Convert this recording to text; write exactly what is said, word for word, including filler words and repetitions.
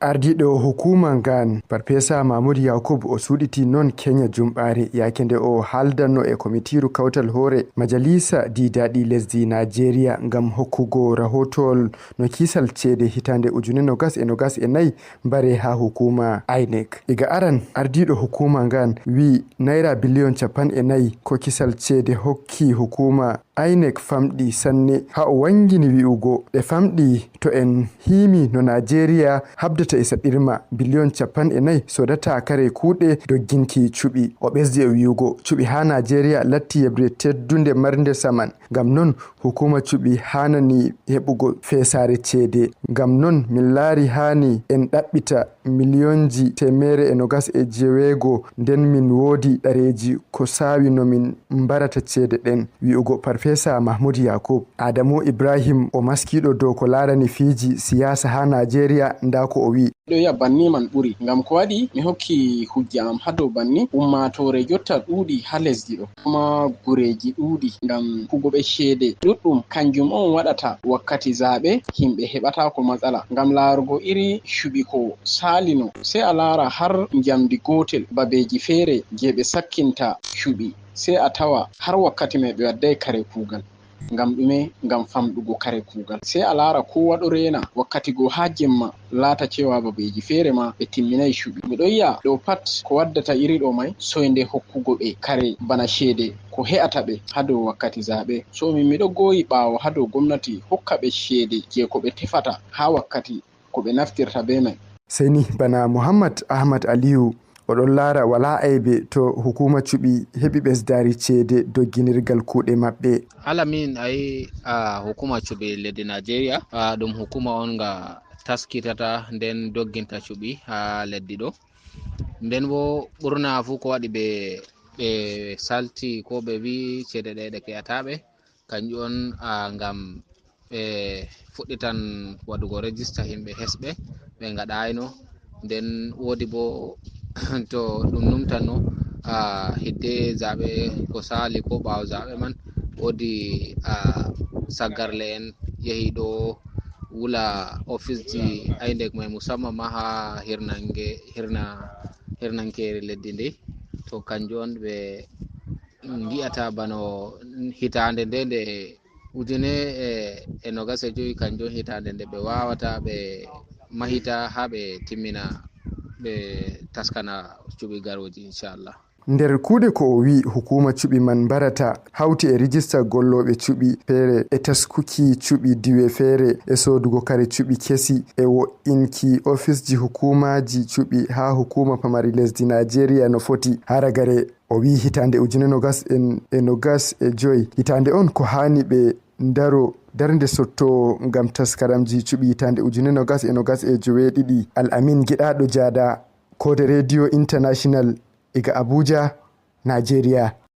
Ardiiɗo hukuuma ngaan, Parfesa Mahmoud Yakub, o suuɗitii noon Kenya jumɓaare, yaake nde o haaldanno e komitiiru kawtal hoore majalisa diidaaɗi lesdi Najeriya ngam hokkugo rahootowol no kisal ceede hitaande ujune nogas e nogas e nayi mbare haa hukuuma INEC. Iga aran, ardiiɗo hukuuma ngaan wii naira biliyon capanɗe nayi ko kisal ceede hokki hukuuma INEC famɗi sanne, haa o wanngini wi'ugo ɗe famɗi to en hiimi no Najeriya habdata e saɗirma biliyon capanɗe nayi sodata kare kuuɗe dogginki cuɓi. O ɓesdi e wi'ugo cuɓi haa Najeriya latti yeɓre teddunde marnde saman. Ngam non, hukuuma cuɓi haanani heɓugo feesaare ceede. Ngam non, min laari haani en ɗaɓɓita miliyonji teemeɗɗe e nogas e jeweego, nden min woodi ɗareeji ko saawi no min mbarata ceede ɗen, wi'ugo Parfesa Mahmoud Yakub. Adamu Ibrahim, o maskiiɗo dow ko laarani fiiji siyaasa haa Najeriya, ndaa ko o wi'i. Ɗo yi'a banni man ɓuri. Ngam ko waɗi mi hokki hujja am haa dow banni? Ummaatoore jotta ɗuuɗi haa lesdi ɗo. Kuma gureeji ɗuuɗi ngam kugo ɓe ceede ɗuɗɗum. Kanjum on waɗata wakkati zaaɓe, himɓe heɓataako matsala. Ngam laarugo iri cuɓi ko saalino, sey a laara har njamndi gootel, babeeji feere je ɓe sakkinta cuɓi, sey a tawa har wakkati may ɓe wadday kare kuugal. Ngam ɗume? Ngam famɗugo kare kuugal. Sey a laara koowa ɗo reena wakkati go haa jemma, laata cewa babeeji feere ma ɓe timminay cuɓi. Mi ɗo yi'a ɗo pat ko waddata iri ɗo may, soynde hokkugo ɓe kare bana ceede ko he'ata ɓe haa dow wakkati zaaɓe. So min mi ɗo gooyi ɓaawo haa dow gomnati hokka ɓe ceede je ko ɓe tefata haa wakkati ko ɓe naftirta be may. Sey ni bana Muhammad Ahmad Aliyu, o ɗon laara walaa aybe to hukuuma cuɓi heɓi ɓesdaari ceede dogginirgal kuuɗe maɓɓe. Hala min ayi a hukuuma cuɓi leddi Najeriya, a ɗum hukuuma on nga taskitata nden dogginta cuɓi haa leddi ɗo. Nden bo ɓurna fuu ko waɗi ɓe, ɓe salti ko ɓe wi'i ceede ɗe ɗe ke'ataɓe, kanjum on, ah, ngam ɓe fuɗɗitan waɗugo rejista himɓe hesɓe ɓe ngaɗayno. Nden woodi bo to ɗum numtanno, ah, hidde zaɓe ko sali ko ɓawo zaɓe man, woodi, ah, saggarle en yehi ɗo wula ofisji INEC mai, musamman ma ha hirnange, hirna, hirnankere leddi ndi. To kanjum on ɓe ngi'ata bano hitande nde, nde ujune e, e nogas e joyi, kanjum hitande nde ɓe wawata ɓe mahita ha ɓe timmina, ɓe taskana cuɓi garoji, inchallah. Nder kuuɗe ko o wi'i hukuuma cuɓi man mbarata, hawti e rijista gollooɓe cuɓi feere, e taskuki cuɓi diwe feere, e soodugo kare cuɓi kesi, e wo'inki ofisji hukuumaaji cuɓi haa hukuuma pamari lesdi Najeriya no foti. Haa ragare, o wi'i hitaande ujune nogas e, e nogas e joy, hitaande on ko haani ɓe ndaro darnde sotto ngam taskaramji cuɓi hitaande ujune nogas e nogas e joweeɗiɗi. Al Amin Giɗaaɗo Jaada, Koode Radio International, iga Abuja, Najeriya.